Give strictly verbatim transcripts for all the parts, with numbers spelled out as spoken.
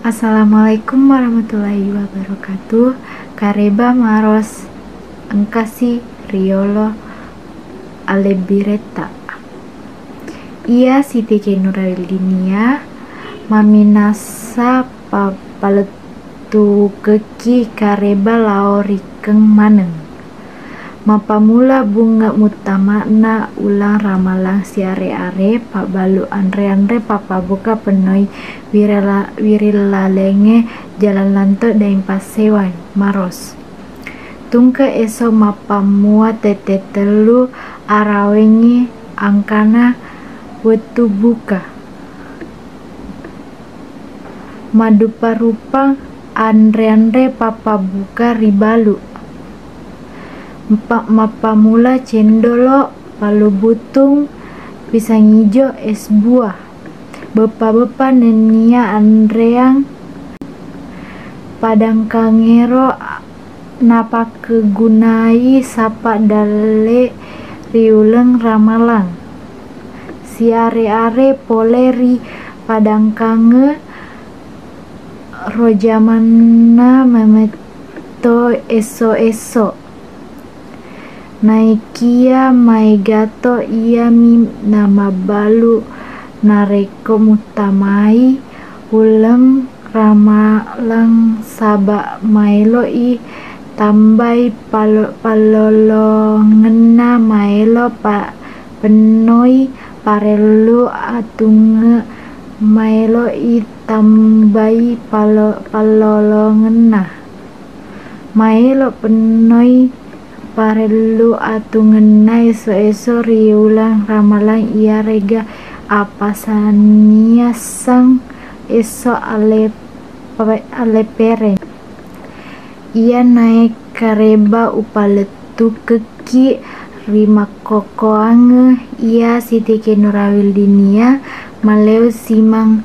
Assalamualaikum warahmatullahi wabarakatuh. Kareba maros engkasi riolo alebbiretta. Iya Siti Kainurawildinia maminasa papalettukekki kareba lao rikkeng maneng. Mappamula bunge muttama'na uleng ramalang siare-are, pabbalu anre-anre, pappabuka pennoi wirela-, wirillalengnge, jalan lanto daeng passewang, maros. Tungke esso mappammua tette tellu arawengngi angkana wettu buka. Maddupa-rupa anre-anre pappabuka ribalu. Empa-, mappamula cendolo, palu butung, pisang ijo, es buah. Beppa-beppa nennia anreang padangkangngero napakkegunai sapa dalle ri uleng ramalang. Siare-are pole ri padangkangnge ro jamanna memetto esso-esso. Naekia maegato iyami namabbalu narekko muttamai uleng ramalang, saba maeloi tambai palo-, pallolongenna, maelo pa-, pennoi parellu atungnge, maeloi tambai palo-, pallolongenna. Maelo pennoi parellu atungenna esso-esso ri uleng ramalang iyarega apasaniassang esso ale-, aleppereng. Iyanae kareba upalettukekki ri makkokkoangnge iya Siti Kainurawildinia maleo simang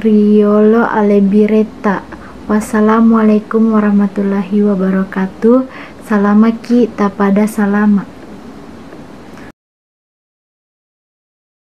riolo alebbiretta. Wassalamualaikum warahmatullahi wabarakatuh. Salamaki tapada salama.